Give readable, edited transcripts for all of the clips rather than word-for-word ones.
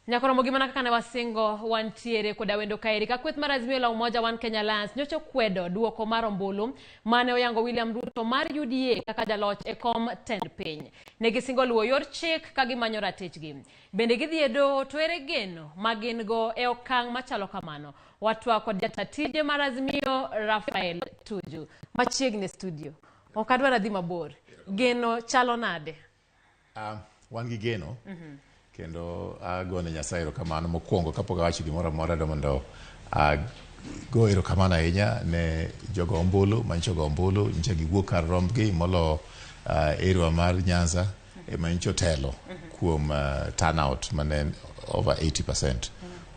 Nyakoromo gi mana kaka ne wasingo wantiere koda wendo kaeri ka kweth mar Azimio la Umoja One Kenya Alliance nyocha okwedo duoko mar ombulu mane oyango William Ruto mar UDA kaka jaloch e kom tend piny. Ne gisingo luwo yor chik ka gimanyo ratichgi. Bende gidhi e doho to ere geno ma gin go e okang' machalo kamano? Watwak kod jata tije mar Azimio Raphael Tuju machiegni e studio. Ok adwar adhi mabor. Geno chalo nade? Wan gi geno kendo agone Nyasaye erokamano mokwongo kapok awacho gimoro amora do mondo ago erokamano ahinya ne jogo ombulu manyicho go ombulu nyicha giwuok kar rombgi molo area mar Nyanza ema nyicha otelo kuom turnout mane over 80%.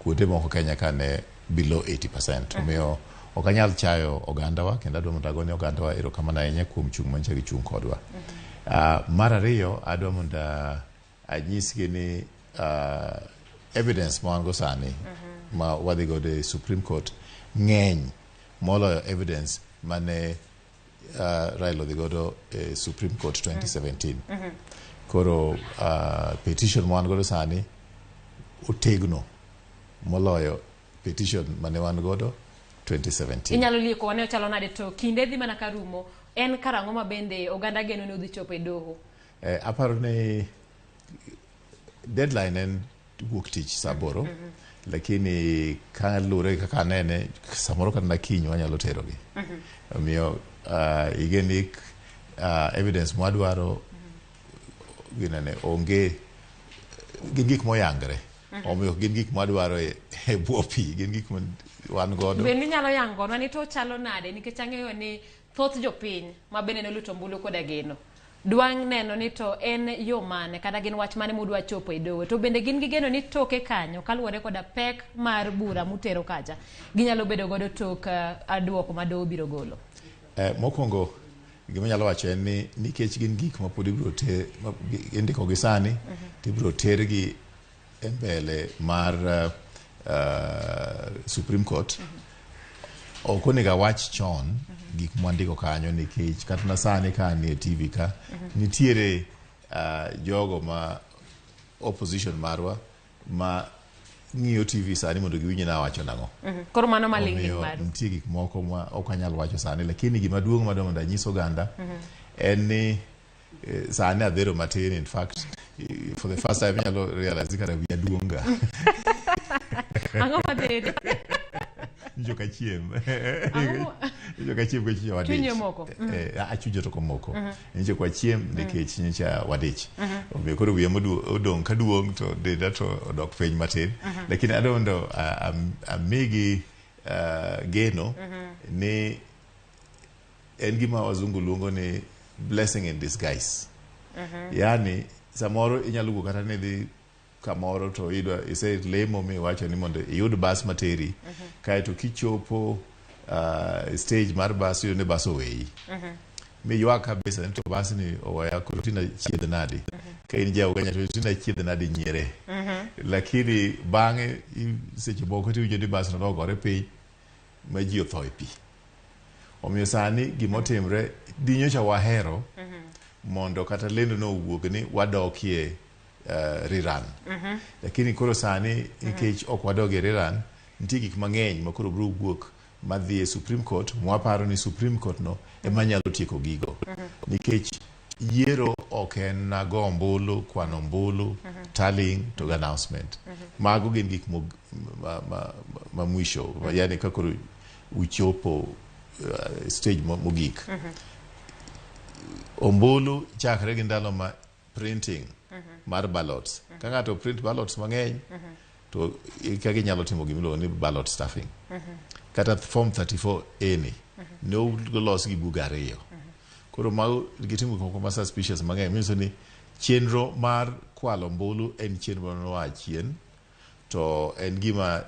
Kuonde moko Kenya ka ne below 80%. Omiyo ok anyal chayo ogandawa kendo adwa mondo agone ogandawa erokamano ahinya kuom chung' manyicha gichung' kodwa. Mar ariyo adwa mondo anyisgi ni evidence ma wan go sani ma wadhi godo e Supreme Court ng'eny moloyo evidence mane Raila odhi godo e Supreme Court 2017. Koro petition ma wan godo sani otegno moloyo petition mane wan godo 2017. Inyalo lieko wane ochalo nade to kinde dhi mana karumo en karang'o ma bende oganda geno ni udhi chopo e doho? Aparo ni deadline en wuok tich saa aboro lakini kaluwore gi kaka anene samoro kata na kiny wanyalo terogi. Omiyo igen ni evidence mwadwaro ginene onge gin gik moyangre. Omiyo ok gin gik mwadwaro e bwo pi, gin gik ma wan godo. Bende inyalo yangonwa ni to chalo nade nikech ang'eyo ni thoth jopiny ma bende noluto ombulu koda geno dwa neno ni to en yo mane kata gin wach mane mudwa chopo e doho to bende gin gi geno ni toke kanyo kaluwore koda pek mar bura mutero kacha ginyalo bedo godo tok duoko ma doho biro golo. Mokwongo gima anyalo wacho en ni nikech gin gik ma pod ibiro ter indiko gi sani to ibiro tergi e mbele mar Supreme Court. Ok onego awach chon gik mwandiko kanyo nikech kata na sani ka anie TV ka nitiere jogo ma opposition marwa ma ng'iyo TV sani mondo giwinj ni awacho nang'o. Koro mano maling'ling Omiyo maru. nitie gik moko ma ok anyal wacho sani lakini gima duong' madwa mondo anyis oganda en ni sani adhero matin in fact for the first time inyalo realize ni kara wiya duong' ga. Ang'o madheri? Nyocha ok achiem. Ang'o Nyocha ok achiem nikech nyocha wadich. Chunyi omoko? Achunye to ok omoko. Nyocha ok wachiem nikech nyocha wadich. Omiyo koro wiya odong' ka duong' to denda to odok piny matin. Lakini adwa mondo amigi geno ni en gima wazungu luongo ni blessing in disguise. Yani samoro inyalo wuok kata ni idhi kamoro to idwa iselemo miwacho ni mondo iyud bas materi kaeto kichopo stage mar bas iyudo ni bas oweyi miywak kabisa ni to bas ni oweya koro tinda chiedh nadi ka in ja Ugenya to tinda chiedh nadi nyiere lakini bang'e seche moko tiwinjo ni bas no nogore piny ma ji otho e pi. Omiyo sani gimotimre dinyocha wahero mondo kata lendo no owuog ni wadokie rerun. Lakini koro sani nikech ok wadogie rerun, nitie gik mang'eny ma koro biro wuok madhi e Supreme Court mwaparo ni Supreme Court no ema nyalo tieko gigo. Nikech yiero ok en go ombulu, kwano ombulu, tallying to gi announcement. Mago gin gik ma mwisho, yani ka koro uchopo stage mogik. Ombulu chakre gi ndalo ma printing mar ballots. Ka ng'ato print ballots mang'eny to eka ginyalo timo gimiluongo ni ballot stuffing. Kata form 34A ni ne olos gi buge ariyo. Koro mago gitimo gik moko ma suspicious mang'eny manyiso ni chenro mar kwalo ombulu en chenro manoa chien to en gima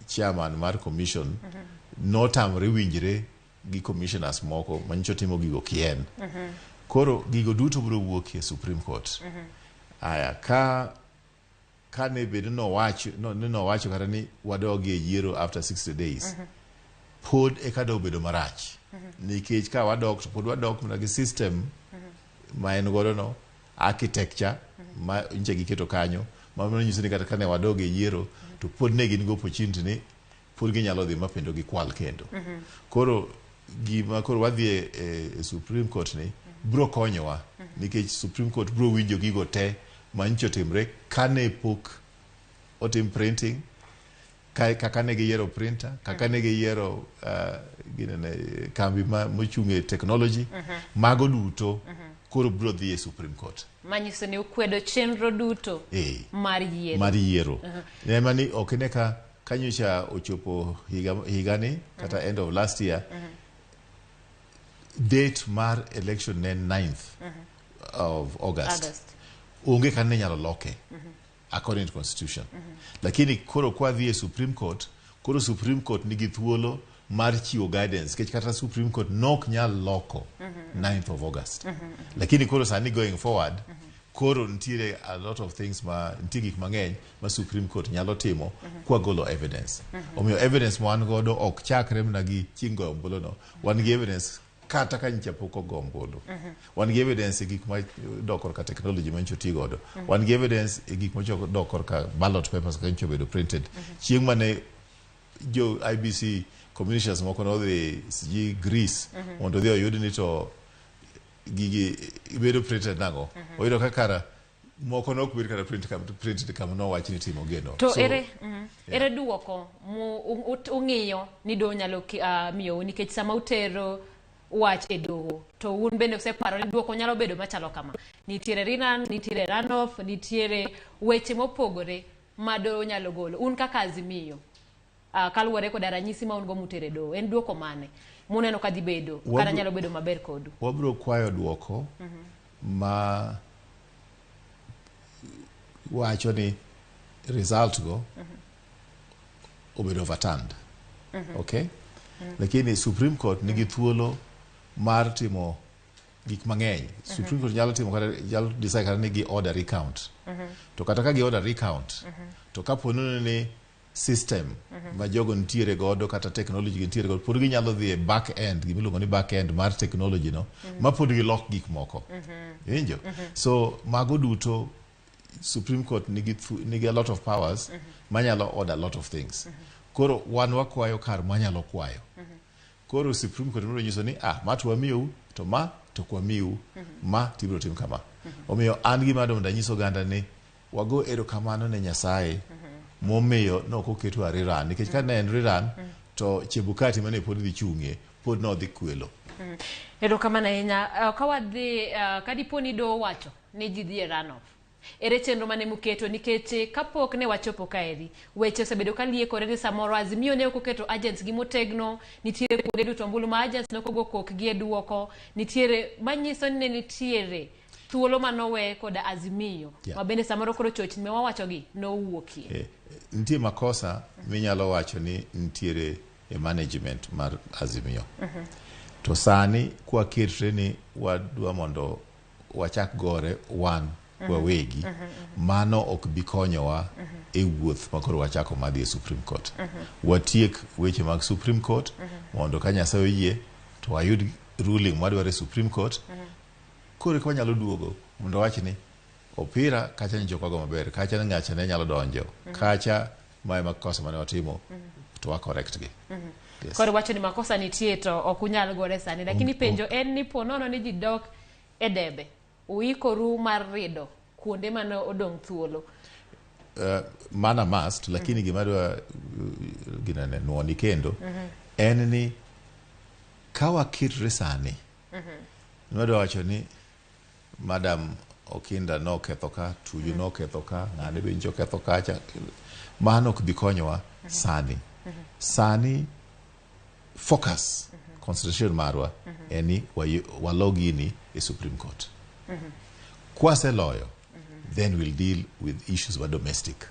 chairman mar commission notamore winjre gi commissioners moko manyicho timo gigo kien. Koro gigo duto biro wuok e Supreme Court. Aya ka ne bed ni nowacho no, ni nowacho kata ni wadogi e yiero after 60 days pod eka dobedo marach nikech ka wadok to pod wadok mana gi system ma en godo no architecture ma nyicha giketo kanyo. Mano nyiso ni kata kane wadog e yiero to pod ne gin gi opportunity ni pod ginyalo dhi ma kendo gikwal kendo. Koro gima koro wadhi e Supreme Court ni bro konyowa nikech Supreme Court bro winjo gigo te manyicho otimre kane pok otim printing, kaka ne giyiero printer, kaka ne giyiero ginene, kambi mochung' e technology, mago duto koro bro dhi e Supreme Court. Manyiso ni ukwedo chenro duto mar yiero. Mar yiero. Ema ni ok ine ka nyocha ochopo higa higani kata end of last year, date mar election ne 9th of August. August. Onge kaka ne nyalo loke according to constitution. Lakini koro kwadhi e Supreme Court, koro Supreme Court nigi thuolo mar chiwo guidance nikech kata Supreme Court nok nyal loko 9th of August. Lakini koro sani going forward, koro nitiere a lot of things, ma nitie gik mang'eny ma Supreme Court nyalo timo kwagolo evidence. Omiyo evidence ma wan godo ok chakre mana gi chieng' goyo ombulu no. Wan gi evidence kata ka nyicha pok ogo ombulu. Wan gi evidence e gik ma dok korka technology ma nyocha oti godo. Wan gi evidence e gik ma dok korka ballot papers kaka nyocha obedo printed. Chieng' mane jo IEBC commissioners moko nodhi siji Greece mondo odhi oyud ni to gigi bedo printed nang'o. Oyudo ka kara moko nok bed kata printed kama nowach ni timo geno. To ere duoko mu ung'iyo ni doho nyalo miyou, nikech sama utero wach e doho to un bende useparo ni duoko nyalo bedo machalo kama? Nitiere rerun, nitiere runoff, nitiere weche mopogore ma doho nyalo golo. Un kaka Azimio, kaluwore koda ranyisi ma un go mutere e doho, en duoko mane muneno ka dhi bedo kata nyalo bedo maber kodu? Wabro kwayo duoko ma wacho ni result go obedo overturned. Okay? Lakini Supreme Court nigi thuolo mar timo gik mang'eny. Supreme Court nyalo timo kata nyalo decide kata ni gi order recount. To kata ka gi order recount, to kapo ni system ma jogo nitiere godo kata technology gintiere godo pod ginyalo dhi e back end, gimiluongo ni back end mar technology no, ma pod gilok gik moko. Iwinjo? So mago duto Supreme Court nigi a lot of powers manyalo order a lot of things. Koro wan wakwayo kar mwanyalo kwayo. Koro Supreme Court biro nyiso ni ah, ma to wamiyou, to ma to ok wamiu, ma tibiro tim kama. Omiyo an gima adwa mondo anyis oganda ni wago erokamano ne Nyasaye momiyo nok oketwa rerun, nikech ka ne en rerun to Chebukati mane pod dhi chung'ie pod nodhi kwelo. Erokamano ahinya. Ka wadhi, ka dipo ni doho wacho ni ji dhi e runoff, ere chenro mane muketo? Nikech kapok ne wachopo kaeri, weche osebedo ka liekore ni samoro Azimio ne ok oketo agents gi motegno, nitiere kuonde duto ombulu ma agents ne ok ogo kokgi e duoko, nitiere manyiso ni ne nitiere thuolo manowe koda Azimio ma bende samoro koro chochni ma wawachogi nowuokie. Nitie makosa minyalo wacho ni nitiere e management mar Azimio. To sani kwaketre ni wadwa mondo wachak gore wan wawegi, mano ok bi konyowa e wuoth ma koro wachako madhi e Supreme Court. Watiek weche mag Supreme Court mondo ka Nyasaye oyie to wayud ruling mwadwaro e Supreme Court. Koro eka wanyalo duogo mondo wach ni opira kacha nyocha ok wago maber, kacha ng'acha ne nyalo donjo, kacha mae makosa mane watimo to wa correct gi. Yes. Koro wacho ni makosa nitie to ok unyal gore sani, lakini penjo en ni po nono ni ji dok e debe, uikoru mar rido kuonde mane odong' thuolo? Mana must, lakini gima adwa ginene nuoni kendo en ni ka waketre sani nwadwa wacho ni Madam Okinda noketho ka, Tuju noketho ka, ng'ane be nyocha oketho kacha, mano ok bi konyowa sani. Sani focus, concentration marwa en ni walo gini e Supreme Court. Kwaseloyo, then we'll deal with issues ma domestic.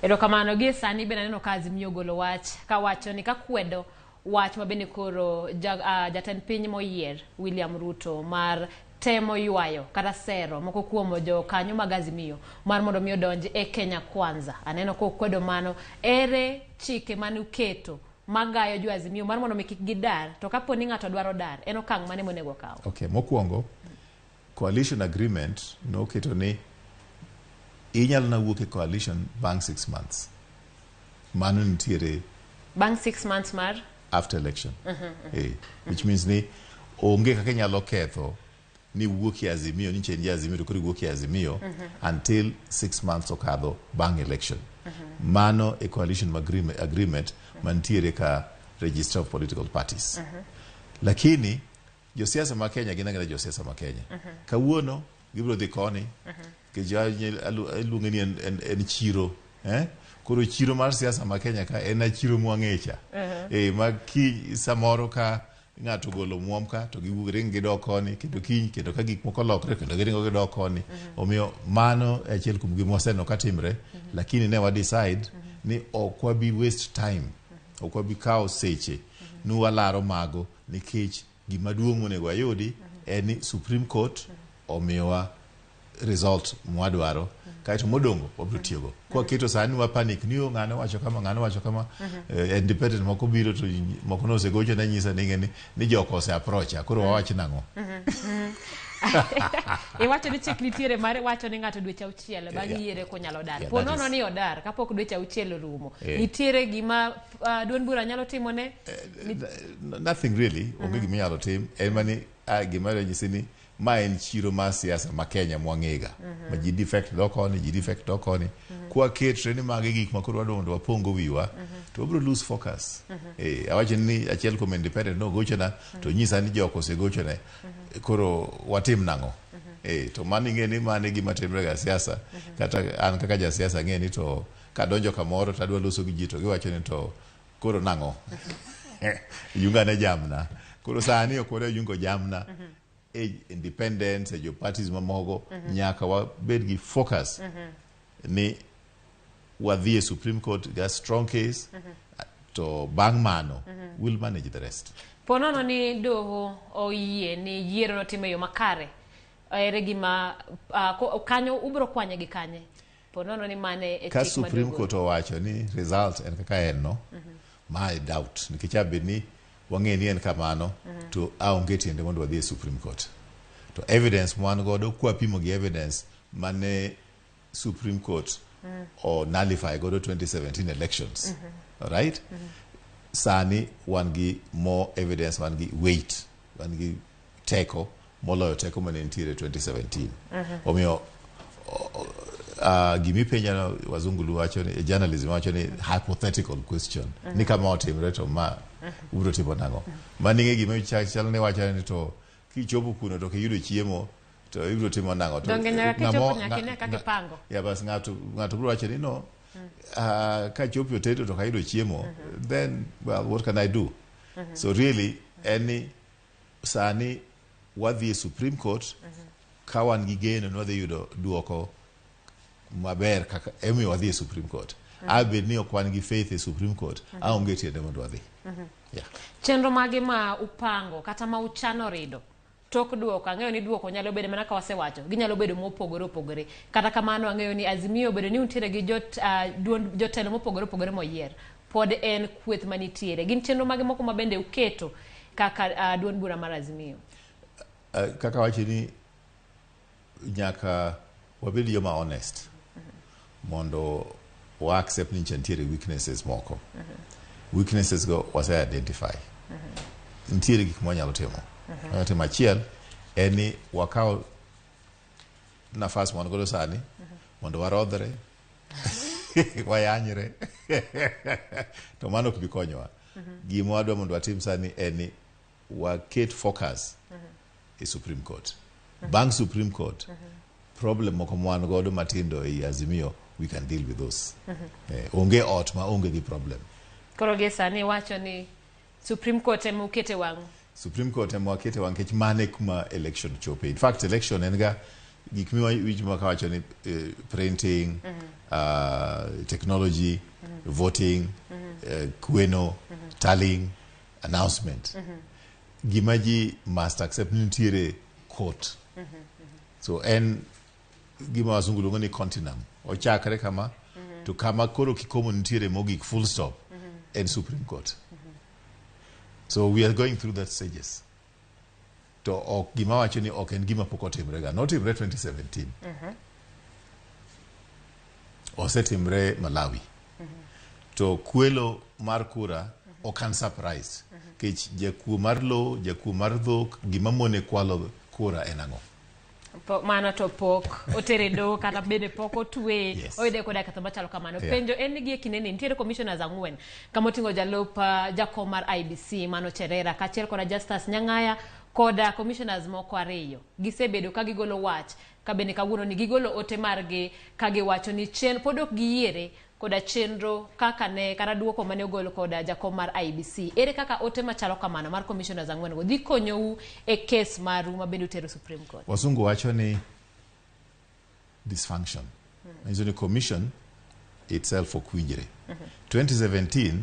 Erokamano. Gie sani bende aneno ka Azimio ogolo wach kawacho ni kakwedo wach ma bende koro jatend piny moyier William Ruto mar temo ywayo kata sero moko kuom jokanyo mag Azimio mar mondo mi odonj e Kenya Kwanza. Aneno kokwedo mano. Ere chike mane uketo magayo jo Azimio mar mondo mi kik gidar, to kapo ni ng'ato dwaro dar, en okang' mane monego okaw? Okay, mokwongo coalition agreement noketo ni Inyalo na wuok e coalition bang' 6 months. Mano nitiere. Bang' 6 months mar? After election. Which means ni onge kaka inyalo ketho ni wuok e Azimio ni chenji Azimio to koro iwuok e Azimio until 6 months okadho bang' election. Mano e coalition agreement mantiere ka Register of Political Parties. Lakini josiasa ma Kenya gin agina josiasa ma Kenya. Kawuono gibiro dhi koni nikech iluonge ni en chiro, eh? Koro chiro mar siasa ma Kenya ka en a chiro mwang'echa ma ki samoro ka ng'ato ogolo muom ka to giwuok ring gidok koni, kendo kiny kendo ka gik moko olokre kendo giringo gidok koni. Omiyo mano e achiel kuom gima waseneno ka timre. Lakini ne wa decide ni ok wabi waste time, ok wabi kawo seche ni walaro mago, nikech gima duong' monego wayudi en ni Supreme Court omiyowa result mwadwaro, kaeto modongo wabiro tiyogo. Kwaketo sani wa panic ni "Oh, ng'ano wacho kama, ng'ano wacho kama," independent moko biro to moko nosegocho ne nyisa ni ing'e ni joko ose approacha, koro wawach nang'o? Iwacho ni chik nitiere mar wacho ni ng'ato dweche 6 bang' yiere konyalo dar. Po nono ni odar kapok dweche 6 orumo, nitiere gima duond bura nyalo timone? Nothing really, onge gima inyalo tim. En mani gima nyisi ni ma en chiro mar siasa ma Kenya mwang'ega ma ji defect dok koni, ji defect dok koni. Kwaketre ni magi gik ma koro wadwa mondo wapongo wiwa to wabiro lose focus. Awacho ni achiel kuom independent nogochona to nyisa ni joko osegochone, koro watim nang'o? To mano ing'e ni mano e gima timre ga siasa. Kata an kaka jasiasa ang'e ni to kadonjo kamoro to adwa loso gi ji to giwacho ni to koro nang'o, yungane jamna. Koro sani ok wadwa yungo jamna e independence, e jo parties mamoko. Nyaka wabed gi focus ni wadhi e Supreme Court ga strong case, to bang' mano we'll manage the rest. Po nono ni doho oyie ni yiero notim e yo makare, ere gima kanyo ubiro kwanye gi kanye? Po nono ni mane e Ka chik ma Supreme doho. Court owacho ni result en kaka en no, ma I doubt, nikech abed ni wang'e ni en kamano to aonge tiende mondo wadhi e Supreme Court. To evidence mwan godo kwapimo gi evidence mane Supreme Court o nullify godo 2017 elections, right, sani wan gi more evidence, wan gi weight, wan gi teko moloyo teko mane nitiere 2017. Omiyo gimipenjano, wazungu wacho ni journalism wacho ni hypothetical question ni kama otimre to ma ubiro timo nang'o? Mano ing'e gima chal ni wacho ni to kichopo kuno to kiyudo chiemo to ibiro timo nang'o? To Donge nyaka kichopo nyaka ine kaka ipango. Ya bas, ng'ato biro wacho ni no, kachopo e otedo to kayudo chiemo, then well, what can I do? So really en ni sani wadhi e Supreme Court ka wan gi geno ni wadhi yudo duoko maber kaka emomiyo wadhi e Supreme Court. Abed ni ok wan gi faith e Supreme Court, aonge tiende mondo wadhi, yeah. Chenro mage ma upango kata ma uchano rido tok duoko? Ang'eyo ni duoko nyalo bedo mana ka wasewacho, ginyalo bedo mopogore opogore. Kata kamano ang'eyo ni Azimio obedo ni untiere gi duond jotelo mopogore opogore moyier, pod en kweth manitiere. Gin chenro mage moko ma bende uketo kaka duond bura mar Azimio? Kaka wacho ni nyaka wabed joma honest mondo wa accept ni nitiere weaknesses moko. Weaknesses go wase identify. Nitiere gik mwanyalo timo. Wanyalo timo achiel en ni wakaw nafas mwan godo sani mondo warodhre, wayanyre, to mano ok bi konyowa. Gima wadwa mondo watim sani en ni waket focus e Supreme Court. Bang' Supreme Court, problem moko mwan godo matindo ei Azimio, we can deal with those. Onge ot ma onge gi problem. Koro gie sani iwacho ni Supreme Court ema ukete wang'u. Supreme Court ema wakete wang', nikech mano e kuma election chope. In fact, election en ga gik miwinjo ma kawacho ni printing, technology, voting, kweno, tallying, announcement. Gima ji must accept ni nitiere court. So en gima wazungu luongo ni continuum. Ochakre kama to kama koro kikomo nitiere mogik, full stop, en Supreme Court. So we are going through that stages. To ok gima wacho ni ok en gima pok otimre ga. Notimre 2017. Osetimre Malawi. To kwelo mar kura ok an surprise. Nikech jakuo mar lowo, jakuo mar dhok, gima mone kwalo kura en ang'o? Mano to pok otere doho kata bende pok otweye. Oyude koda ketho machalo kamano. Penjo en ni gie kindeni nitiere commissioners 4 kama oting'o jalup jakom mar IEBC mano Cherera kaachiel koda Justus Nyang'aya koda commissioners moko 2. Gisebedo ka gigolo wach ka bende kawuono ni gigolo ote margi ka giwacho ni chen pod ok giyiere koda chenro kaka ne kata duoko mane ogol koda jakom mar IEBC. Ere kaka ote machalo kamano mar commissioners 4 go dhi konyou e kes maru ma bende utero Supreme Court? Wasungu wacho ni dysfunction. Manyiso ni commission itself ok winjre. 2017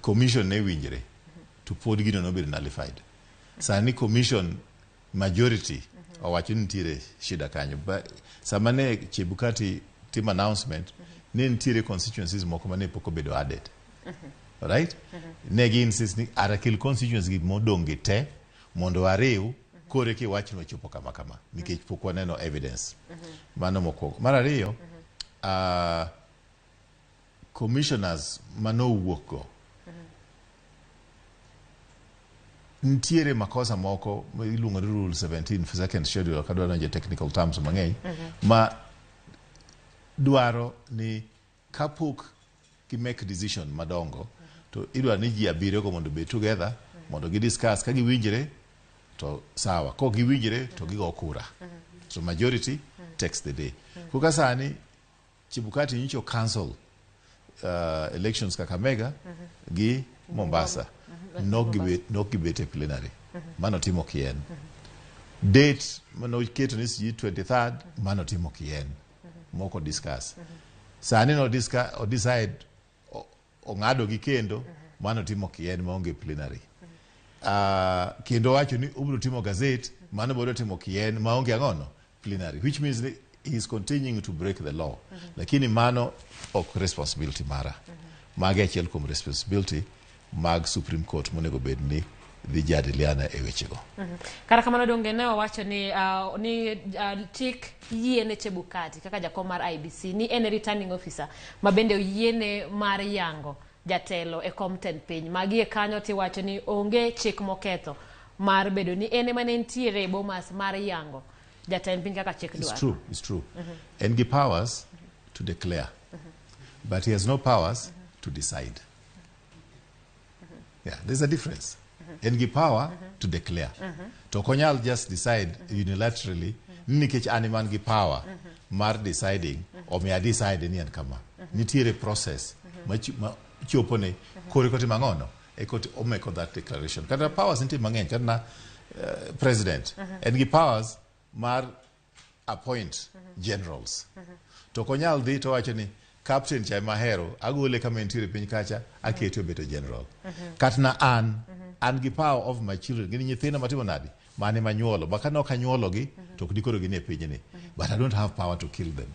commission ne winjre to pod gino nobedo nullified. Sani commission majority owacho ni nitiere shida kanyo. Sama ne Chebukati timo announcement, ne nitiere constituencies moko mane pok obedo added. Right? Ne gi insist ni ara kel constituencies gi modong' gi te mondo ariw kore kiwach ni wachopo kama kama nikech pok waneno evidence. Mano mokwongo. Mar ariyo, commissioners manowuok go nitiere makosa moko ma iluongo ni rule 17 second schedule, ok adwa donjo e technical terms mang'eny, ma dwaro ni kapok gi make decision madongo to idwaro ni ji 7 go mondo obed together mondo gi discuss. Ka giwinjre to sawa, kok giwinjre to gigo kura, so majority takes the day. Koka sani Chebukati nyocha cancel elections Kakamega gi Mombasa, nok gibet e plenary mano timo kien date manoketo ni sijui 23rd mano timo kien moko discuss. Sani no discuss o decide ong'ado gi kendo mano timo kien maonge plenary, kendo wacho ni obiro timo gazette mano biro timo kien maonge ang'ono plenary, which means ni he is continuing to break the law. Lakini mano ok responsibility mara. Magi achiel kuom responsibility mag Supreme Court monego bed ni dhi jadiliana e wechego. Kata kamano, donge ne wawacho ni chik yiene Chebukati kaka jakom mar IEBC ni en e returning officer ma bende oyiene mar yango jatelo e kom tend piny. Magi e kanyo tiwacho ni onge chik moketho mar bedo ni en ema ne entiere e Bomas mar yango jatend piny kaka chik It's dwaro. true, it's true. En gi powers to declare, but he has no powers to decide. Yeah, there's a difference. En gi power to declare. To ok onyal just decide unilaterally ni nikech an ema an gi power mar deciding, omiyo a decide ni en kama. Nitiere process ma chopo ne kore kotimo ang'ono eko omeko that declaration. Kata powers nitie mang'eny, kata na president en gi powers mar appoint generals, to ok onyal dhi to wacho ni captain cha ema ahero, agole kama entiere piny kacha, akete obedo general. Kata na an gi power of my children, gin nyithinda matimo nadi mane manyuolo ma kane ok anyuologi to ok dikoro gin e pinyni, but I don't have power to kill them.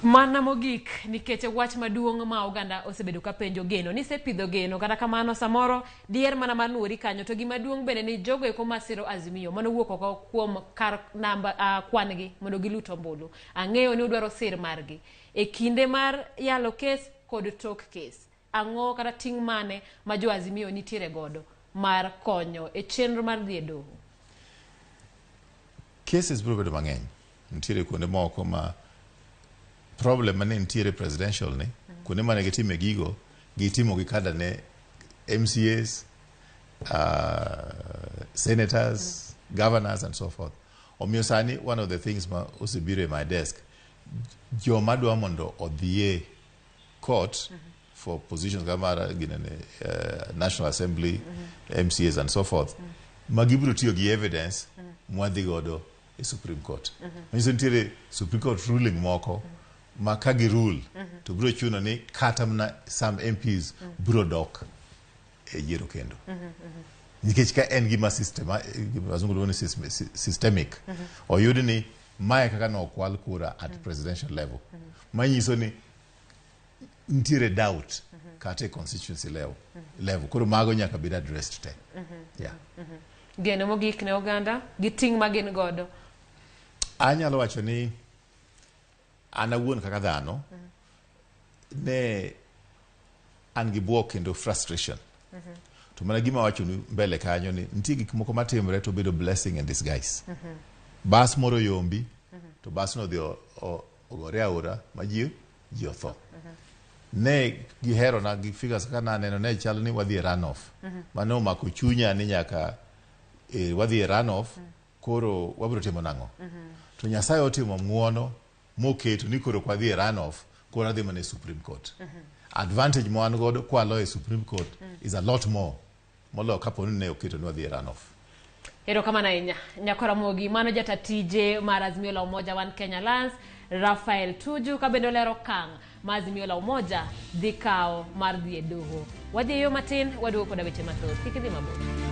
Mana mogik, nikech wach maduong' ma oganda osebedo ka penjo, geno nisepidho geno, kata kamano samoro dier mana mar nuori kanyo, to gima duong' bende ni jogo eko masiro Azimio mano wuok oko kuom kar namba kwan gi mondo gilut ombulu. Ang'eyo ni udwaro sir margi e kinde mar yalo kes kod tok kes. Ang'o kata ting' mane ma jo Azimio nitiere godo mar konyo e chenro mar dhi e doho? Cases biro bedo mang'eny. Nitiere kuonde moko ma problem mane nitiere presidential ni kuonde mane gitime gigo, gitimo gi kada ne MCAs, senators, governors and so forth. Omiyo sani one of the things ma osebiro e my desk, joma dwa mondo odhiye court for positions kaka mar ginene, National Assembly, MCAs and so forth, ma gibiro tiyo gi evidence mwadhi godo e Supreme Court. Manyiso nitiere Supreme Court ruling moko ma ka gi rule to biro chuno ni kata mana some MPs biro dok e yiero kendo. Nikech ka en gima system, wazungu luongo ni systemic, oyud ni mae kaka nokwal kura at presidential level, manyiso ni nitiere doubt kata e constituency level. Koro mago nyaka bed addressed te. Yeah. Geno mogik ne oganda gi ting' ma gin godo. Anyalo wacho ni An awuon kaka dhano ne an gi buok kendo frustration. To mana gima awachonu mbele kanyo ni nitie gik moko matimre to bedo blessing in disguise. Bas moro yombi to bas no odhi ogore aora ma ji otho. Ne giherona gi figures kaka naneno ne chal ni wadhi e runoff. Mano omako chunya ni nyaka wadhi e runoff koro wabiro timo nang'o? To Nyasaye otimo ng'uono moketo ni koro ok wadhi e runoff, koro adhi mana e Supreme Court. Advantage ma wan godo kwaloyo e Supreme Court is a lot more moloyo kapo ni ne oketo ni wadhi e runoff. Erokamano ahinya Nyakoramogi. Mano jata tije mar Azimio la Umoja One Kenya Alliance Rafael Tuju ka bende olero okang' ma Azimio la Umoja dhi kawo mar dhi e doho. Wadhi e yo matin, waduogo koda weche mathoth. Kik idhi mabor.